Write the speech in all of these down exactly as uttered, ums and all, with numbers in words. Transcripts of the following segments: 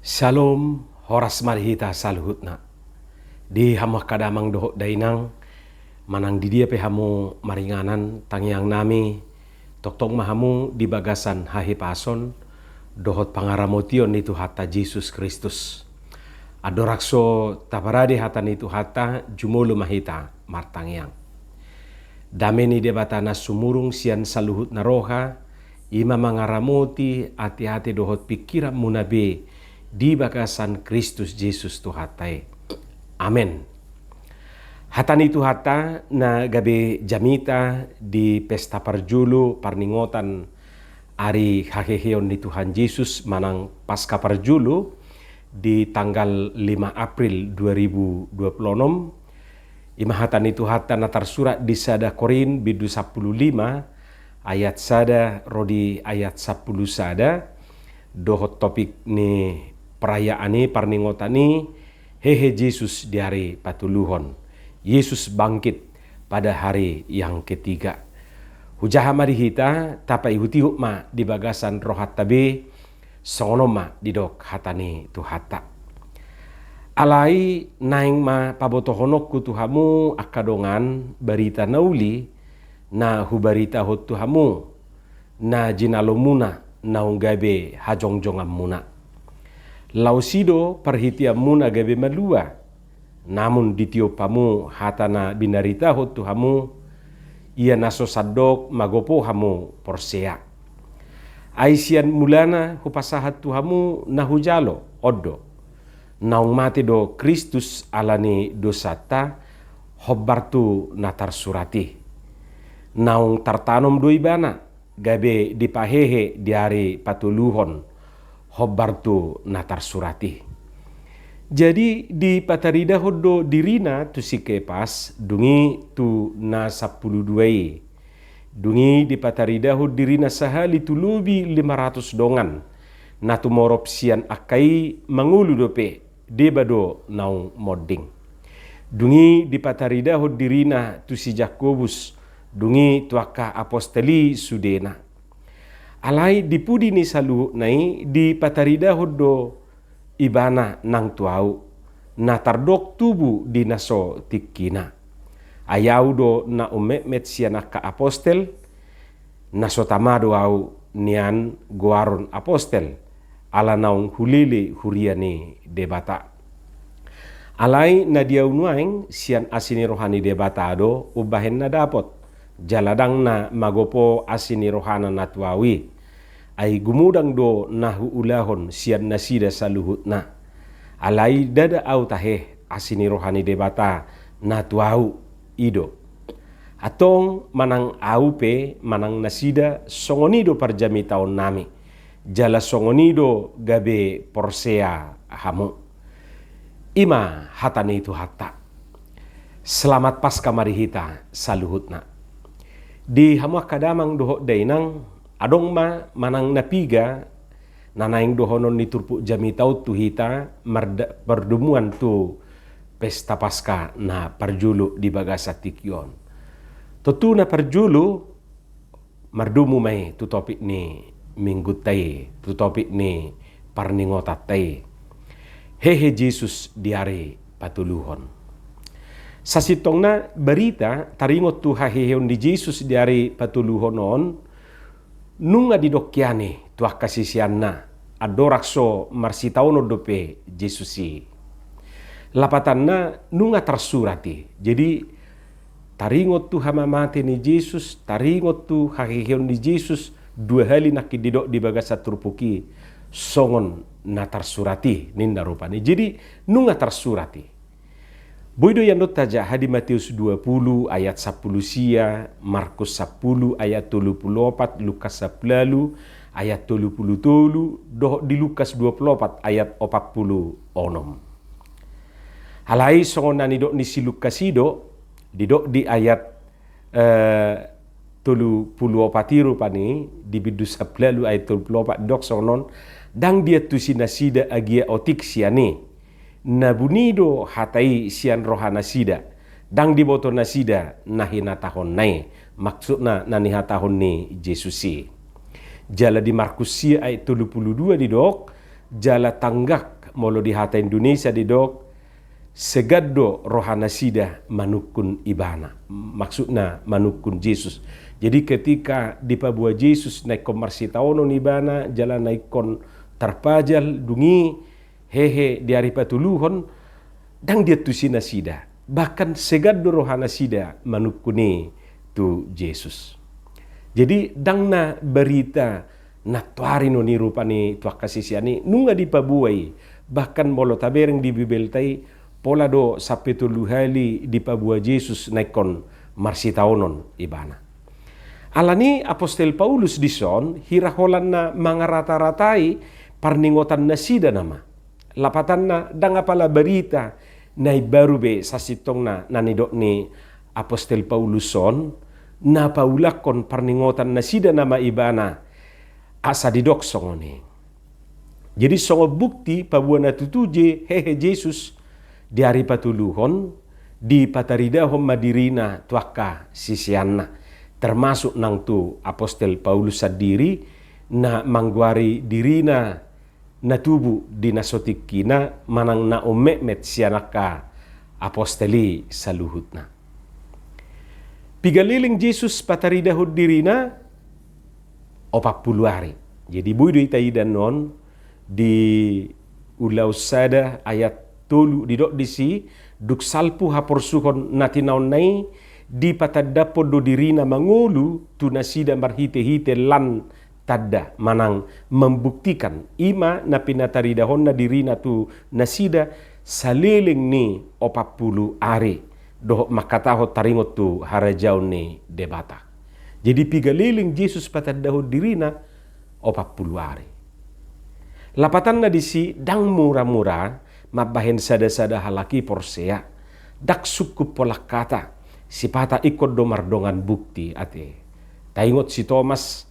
Syalom, horas ma di hita saluhutna. Di hamu angka damang dohot dainang, manang di dia pe hamu maringanan, tangiang nami tongtong ma hamu di bagasan hahipason dohot pangaramotion ni Tuhanta Jesus Kristus. Andorang so taparade hata ni Tuhanta, jumolo ma hita martangiang. Dame ni Debata na sumurung sian saluhutna roha, i ma mangaramoti ateate dohot pingkiranmuna be di bagasan Kristus Jesus Tuhanta i. Amen. Hata ni Tuhanta na gabe jamita di pesta parjolo parningotan ari haheheon ni Tuhan Jesus manang Paska parjolo di tanggal lima April dua ribu dua puluh enam. I ma hata ni Tuhanta na tarsurat di sada Korint bindu sampulu lima ayat sada ro di ayat sampulu sada, dohot topik ni perayaan i, parningotan i, hehe Jesus di ari patoluhon. Yesus bangkit pada hari yang ketiga. Hujaha ma di hita, tapaihutihut ma di bagasan rohanta be, songon on ma didok hata ni Tuhanta. Alai naeng ma pabotohononku tu hamu angka dongan barita na uli na hubaritahon tu hamu, na jinalomuna naung gabe hajongjonganmuna. Laos i do parhiteanmuna gabe malua, namun ditiop hamu hata na binaritahon tu hamu, ia na so sandok magopo hamu porsea. Ai sian mulana hupasahat tu hamu na hujalo, on do: Naung mate do Kristus ala ni dosanta, hombar tu na tarsurat i. Naung tartanom do Ibana, gabe dipahehe di ari patoluhon, hombar tu na tarsurat i. Jadi dipataridahon do dirina tu si Kepas, dung i tu na sampulu dua i. Dung i dipataridahon dirina sahali tu lobi lima ratus dongan, na tumorop sian angka i mangolu dope, deba do naung monding. Dung i dipataridahon dirina tu si Jakobus, dung i tu angka apostel i sudena. Alai di pudi ni saluhutna i dipataridahon do Ibana nang tu ahu, na tardok tubu di na so tingkina. Ai ahu do na ummetmet sian angka apostel, na so tama do ahu nian goaron apostel, ala naung hulele huria ni Debata. Alai na di ahu nuaeng sian asi ni roha ni Debata do umbahen na dapot, jala ndang na magopo asi ni rohana na tu ahu i. Ai gumodang do na huulahon sian nasida saluhutna. Alai ndada ahu tahe, asi ni roha ni Debata na tu ahu i do. Antong manang ahu pe manang nasida, songon i do parjamitaonnami, jala songon i do gabe porsea hamu. I ma hata ni Tuhanta. Selamat Paska ma di hita saluhutna. Di hamu angka damang dohot dainang, adong ma manang na piga na naeng dohonon ni turpuk jamita on tu hita marda-, mardomuan tu pesta Paska na parjolo di bagasan tingki on. Tontu na parjolo, mardomu ma i tu topik ni minggunta i, tu topik ni parningotanta i. Hehe Jesus di ari patoluhon. Sasintongna barita taringot tu haheheon ni Jesus di ari patoluhon on, nunga didok hian i tu angka siseanna, andorang so marsitaonon dope Jesus i. Lapatanna nunga tarsurat i. Jadi, taringot tu hamamate ni Jesus, taringot tu haheheon ni Jesus, dua hali nangkin didok di bagasan turpuk i, songon na tarsurat i, ninna rupani. Jadi, nunga tarsurat i. Boi do i andon tajaha di Matius dua pulu ayat sampulu sia, Markus sampulu ayat tolu pulu opat, Lukas sampulu ualu ayat tolu pulu tolu, dohot di Lukas dua pulu opat ayat opat pulu onom. Alai songon na nidok ni si Lukas i do, didok di ayat, eh, tolu pulu opat i rupani, di bindu sampulu ualu ayat tolu pulu opat, didok songon on: Ndang diantusi nasida agia otik sian i. Na buni do hata i sian rohanasida, ndang diboto nasida na hinatahonna i, maksudna na nihatahon ni Jesus i. Jala di Markus sia ayat tolu pulu dua didok: Jala tanggak molo di hata Indonesia didok, segan do rohanasida manungkun ibana. Maksudna manungkun Jesus. Jadi ketika dipaboa Jesus na ingkon marsitaonon ibana, jala na ingkon tarpajal, dung i hehe di ari patoluhon, ndang diantusi nasida. Bahkan segan do rohanasida manungkun i tu Jesus. Jadi ndang na barita nantoari non i rupani tu angka sisean i, nunga dipaboa i. Bahkan molo tabereng di Bibelta i, pola do sampe tolu hali dipaboa Jesus na ingkon marsitaonon ibana. Alani apostel Paulus dison hira holan na mangarata-ratai parningotan nasida nama. Lapatanna ndang apala barita na imbaru be sasintongna na nidok ni apostel Paulus on, na paulakkon parningotan nasida nama ibana, asa didok songon i. Jadi songon bukti paboa na tutu je hehe Jesus di ari patoluhon, dipataridahon ma dirina tu angka siseanna, termasuk nang tu apostel Paulus sandiri, na manggoari dirina na tubu di na so tingkina manang na ummetmet sian angka apostel i saluhutna. Piga leleng Jesus pataridahon dirina? Opat pulu ari. Jadi boi do i taida annon di Ulaon sada ayat tolu didok disi, dung salpu haporsuhon na tinaonna i, dipatandahon do dirina mangolu tu nasida marhite-hite lan tanda manang membuktikan, i ma na pinataridahonna dirina tu nasida saleleng ni opat pulu ari dohot mangkatahon taringot tu harajaon ni Debata. Jadi piga leleng Jesus patandahon dirina? Opat pulu ari. Lapatanna disi ndang mura-mura mambahen sada-sada halak i porsea. Ndang sungkun pola hata, sipata ingkon do mardongan bukti ate. Taingot si Tomas,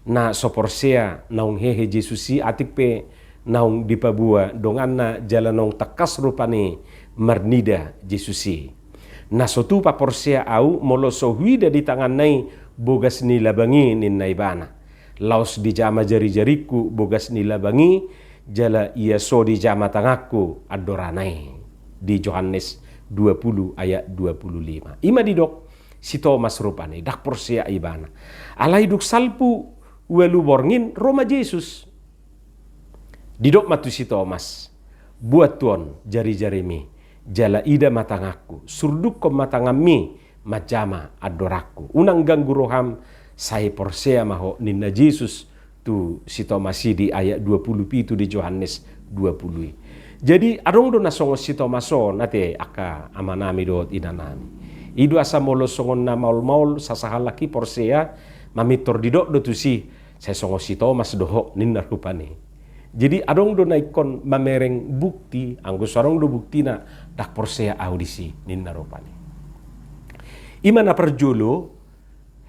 na so porsea naung hehe Jesus i atik pe naung dipaboa donganna jala naung tangkas rupani marnida Jesus i. Na so tupa porsea ahu molo so huida di tanganna i bogas ni labang i, ninna ibana. Laos dijama jari-jaringku bogas ni labang i, jala ia so dijama tanganku andorana i. Di Johannes dua pulu ayat dua pulu lima. I ma didok si Tomas rupani, ndang porsea ibana. Alai dung salpu ualu borngin, ro ma Jesus. Didok ma tu si Tomas, "Buat tutu on jari-jarimi, jala ida ma tanganku, surdukkon ma tanganmi manjama andorangku. Unang ganggu roham, sai porsea ma ho," ninna Jesus tu si Tomas i di ayat dua pulu pitu di Johannes dua pulu i. Jadi adong do na songon si Tomas on ate, angka amanami dohot inanami. I do asa molo songon na maol-maol sasahalak i porsea, mamintor didok do tusi, "Sai songon si Tomas do ho," ninna rupani. Jadi adong do na ingkon mamereng bukti, anggo so adong do buktina, "Ndang porsea ahu disi," ninna rupani. I ma na parjolo,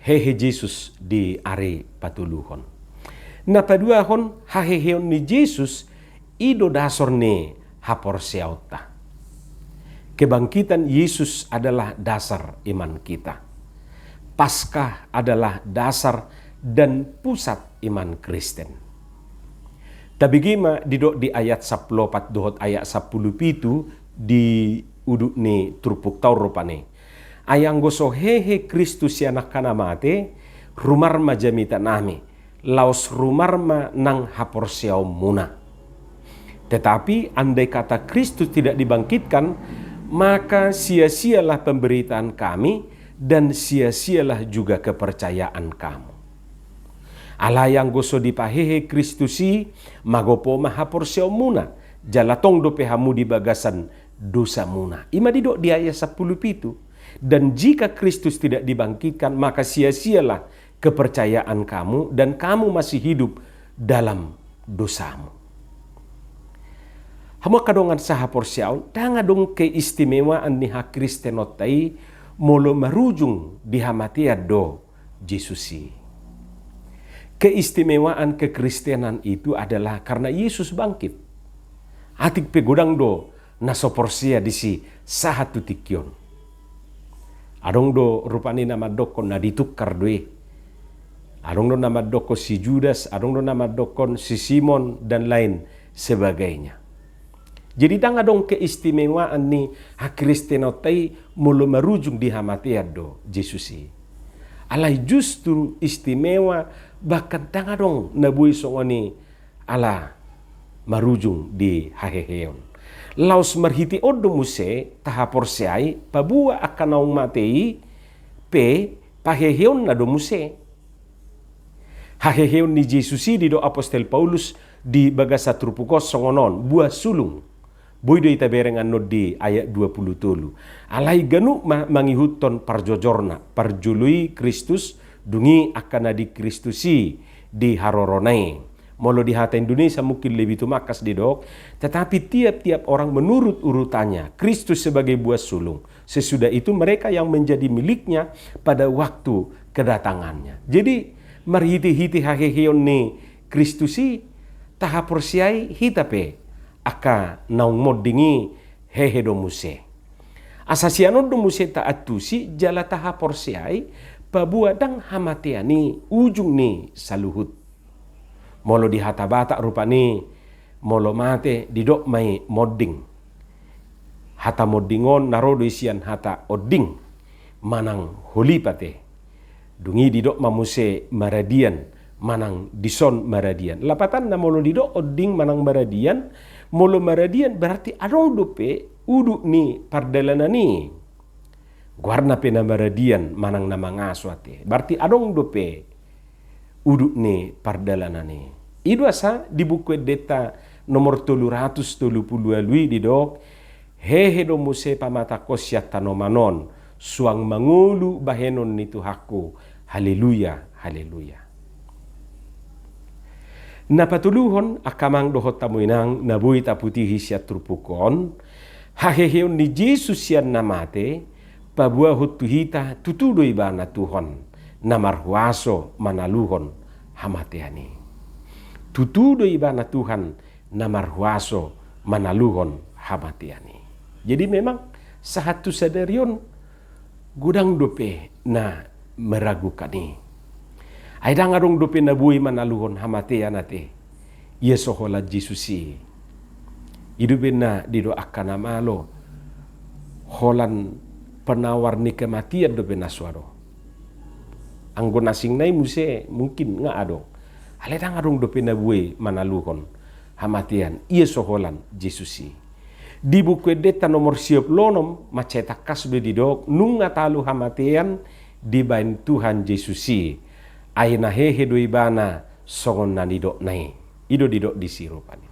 hehe Jesus di ari patoluhon. Na paduahon, haheheon ni Jesus i do dasar ni haporseaonta. Kebangkitan Yesus adalah dasar iman kita. Paskah adalah dasar dan pusat iman Kristen. Tabege ma didok di ayat sampulu opat dohot ayat sampulu pitu di udut ni turpukta on rupani. Ai anggo so hehe Kristus sian angka na mate, rumar ma jamitanami, laos rumar ma nang haporseaonmuna. Tetapi andai kata Kristus tidak dibangkitkan, maka sia-sialah pemberitaan kami dan sia-sialah juga kepercayaan kamu. Alai anggo so dipahehe Kristus i, magopo ma haporseaonmuna, jala tong dope hamu di bagasan dosamuna. I ma didok di ayat sampulu pitu. Dan jika Kristus tidak dibangkitkan, maka sia-sialah kepercayaan kamu dan kamu masih hidup dalam dosamu. Hamu angka dongan sahaporseaon, ndang adong keistimewaan ni hakristenonta i molo marujung di hamatean do Jesus i. Keistimewaan kekristenan itu adalah karena Yesus bangkit. Atik pe godang do na so porsea disi sahat tu tingki on. Adong do rupani na mandokkon na ditukar do i. Adong do na mandokkon si Judas, adong do na mandokkon si Simon, dan lain sebagainya. Jadi ndang adong keistimewaan ni hakristenonta i molo marujung di hamatean do Jesus i. Alai justru istimewa, bahkan ndang adong na boi songon i ala marujung di haheheon. Laos marhite on do muse tahaporseai paboa angka naung mate i pe paheheonna do muse. Haheheon ni Jesus i didok apostel Paulus di bagasan turpuk on songon on, buah sulung. Boi do i tabereng annon di ayat dua pulu tolu. Alai ganup ma mangihuthon parjojorna, parjolo i Kristus, dung i angka na di Kristus i di harorona i. Molo di hata Indonesia mungkin lebih tumangkas didok, tetapi tiap-tiap orang menurut urutannya, Kristus sebagai buah sulung, sesudah itu mereka yang menjadi miliknya pada waktu kedatangannya. Jadi marhite-hite haheheon ni Kristus i tahaporseai hita pe angka naung monding i hehe do muse. Asa sian on do muse taantusi jala tahaporseai paboa ndang hamatean i ujung ni saluhut. Molo di hata Batak rupani molo mate didok ma i monding. Hata monding on na ro do i sian hata onding manang holipat e. Dung i didok ma muse maradian manang dison maradian. Lapatanna molo didok onding manang maradian, molo maradian berarti adong dope udut ni pardalanan i. Goarna pe na maradian manang na mangaso ate. Berarti adong dope udut ni pardalanan i. I do asa di Buku Endenta nomor tolu ratus tolu pulu ualu i didok, hehe do muse pamatangkon sian tanoman on, suang mangolu bahenon ni Tuhanku. Haleluya, haleluya. Na patoluhon angka amang dohot hamu inang na boi taputihi sian turpuk on, haheheon ni Jesus sian na mate, paboahon tu hita tutu do ibana Tuhan na marhuaso manaluhon hamatean i. Tutu do ibana Tuhan na marhuaso manaluhon hamatean i. Jadi memang sahat tu sadari on godang dope na meragukan i. Ai ndang adong dope na boi manaluhon hamatean ate ia so holan Jesus i. I dope na didok angka na malo, holan penawar ni kematian dope na so adong. Anggo na asing nai muse mungkin nga adong. Alai ndang adong dope na boi manaluhon hamatean ia so holan Jesus i. Di Buku Endenta nomor sia pulu onom mansai tangkas do didok, nunga talu hamatean dibaen Tuhan Jesus i, ai na hehe do ibana songon na nidokna i. I do didok disi rupani.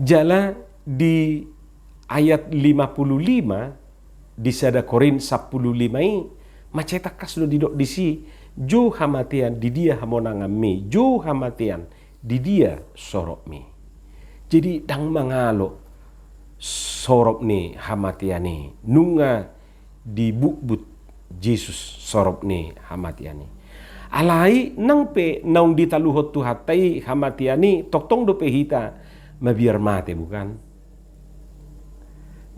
Jala di ayat lima pulu lima di sada Korint sampulu lima i mansai tangkas do didok disi, jou hamatean di dia hamonanganmi, jou hamatean di dia soropmi. Jadi ndang mangalo sorop ni hamatean i, nunga dibutbut Jesus sorop ni hamatean i. Alai nang pe naung ditaluhon Tuhanta i hamatean i, tongtong dope hita mabiar mate, bukan?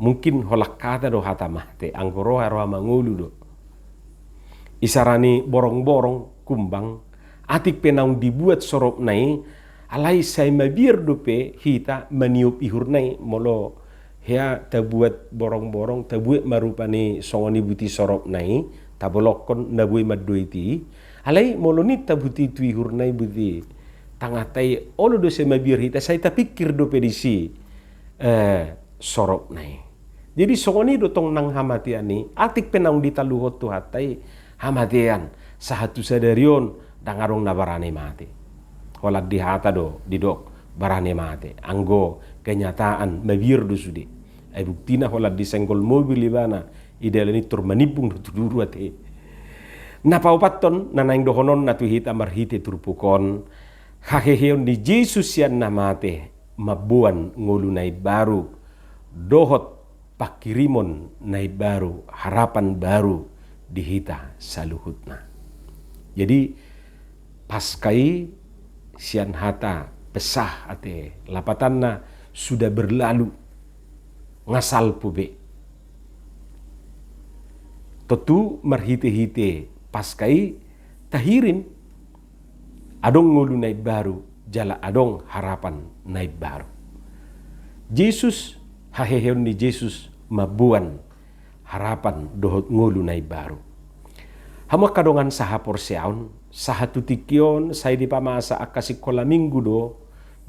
Mungkin holan hata do hata mate, anggo roha, roha mangolu do. Isarani borong-borong, kumbang, atik pe naung dibuat soropna i, alai sai mabiar dope hita maniop ihurna i. Molo hea tabuat borong-borong, tabuat ma rupani songon i buti soropna i, tabolongkon na boi mandoit i. Alai molo ninta buti tu ihurna i buti tanganta i, olo do sai mabiar hita, sai tapingkir dope disi eh, soropna i. Jadi songon i do tong nang hamatean i, atik pe naung ditaluhon Tuhanta i hamatean, sahat tu sadari on ndang adong na barani mate. Holan di hata do didok barani mate, anggo kenyataan mabiar do sude. Ai buktina holan disenggol mobil ibana, i dalan i tor manimbung do tu duru ate. Na paopathon na naeng dohononna tu hita marhite turpuk on, haheheon ni Jesus sian na mate mamboan ngolu na imbaru dohot panghirimon na imbaru, harapan baru di hita saluhutna. Jadi Paskah i sian hata Pesah ate, lapatanna sudah berlalu, nga salpu be. Tontu marhite-hite Paskah i tahirim adong ngolu na imbaru jala adong harapan na imbaru. Jesus, haheheon ni Jesus mamboan harapan dohot ngolu na imbaru. Hamu angka dongan sahaporseaon, sahat tu tingki on sai dipamasa angka sikola minggu do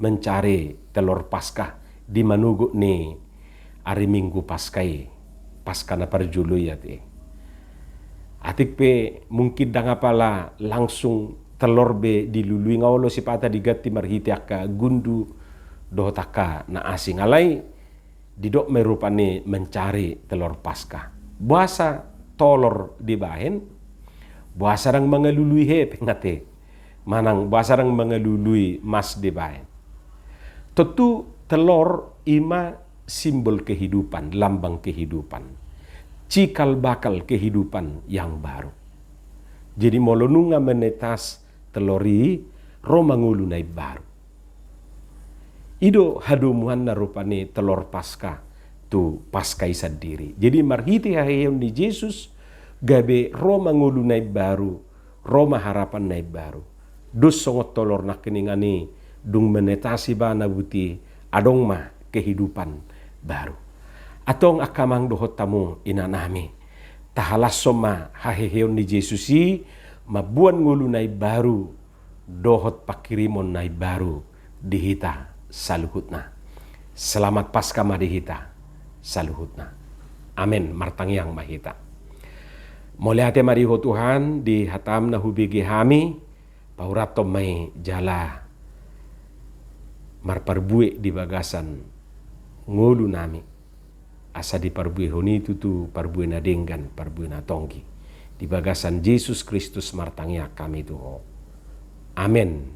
mancari telor Paskah di manogot ni ari Minggu Paskah i, Paskah na parjolo i ate. Atik pe mungkin ndang apala langsung telor be dilului, nga olo sipata diganti marhite angka gundu dohot angka na asing. Alai didok ma i rupani mancari telor Paskah. Boasa tolor dibahen? Boasa ndang mangalului hepeng ate? Manang boasa ndang mangalului mas dibahen? Tontu telor i ma simbol kehidupan, lambang kehidupan, cikal bakal kehidupan yang baru. Jadi molo nunga menetas telor i, ro ma ngolu na imbaru. I do hadomuanna rupani telor Paskah tu Paskah i sandiri. Jadi marhite haheheon ni Jesus gabe ro ma ngolu na imbaru, ro ma harapan na imbaru. Dos songon tolor nangkiningan i, dung menetas ibana, buti adong ma kehidupan baru. Antong angka amang dohot hamu inanami, tahalashon ma haheheon ni Jesus i mamboan ngolu na imbaru dohot pangkirimon na imbaru di hita saluhutna. Selamat Paskah ma di hita saluhutna. Amen. Martangiang ma hita. Mauliate ma di Ho Tuhan di hataM na hubege hami, paurathon ma i jala marparbue di bagasan ngolunami, asa diparbuehon i tutu parbue na denggan, parbue na tonggi. Di bagasan Jesus Kristus martangiang hami tu Ho. Amen.